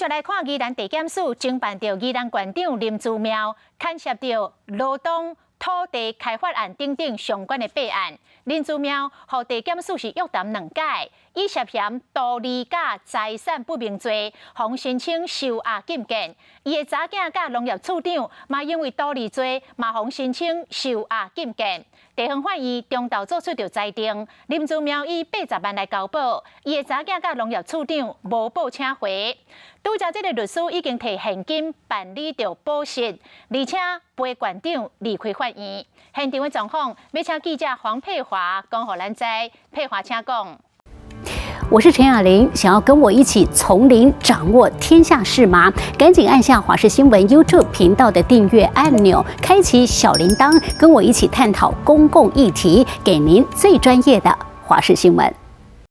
來看宜蘭地檢署偵辦著宜蘭縣長林姿妙，牽涉著羅東土地開發案等等相關的弊案。林姿妙予地檢署是約談兩擺，以涉嫌圖利佮財產不明罪，予申請收押禁見。伊的查囝佮農業處長嘛因為圖利罪，嘛予申請收押禁見。地方法院中晝做出著裁定，林姿妙以80萬來交保，伊的查囝佮農業處長無報請回。拄才這个律師已經提現金辦理著保釋，而且陪縣長離開法院。現場的狀況，欲請記者黃佩華講予咱知。佩華請講。我是陳雅玲，想要跟我一起從零掌握天下事嗎？趕緊按下華視新聞 YouTube 頻道的訂閱按鈕，開啟小鈴鐺，跟我一起探討公共議題，給您最專業的華視新聞。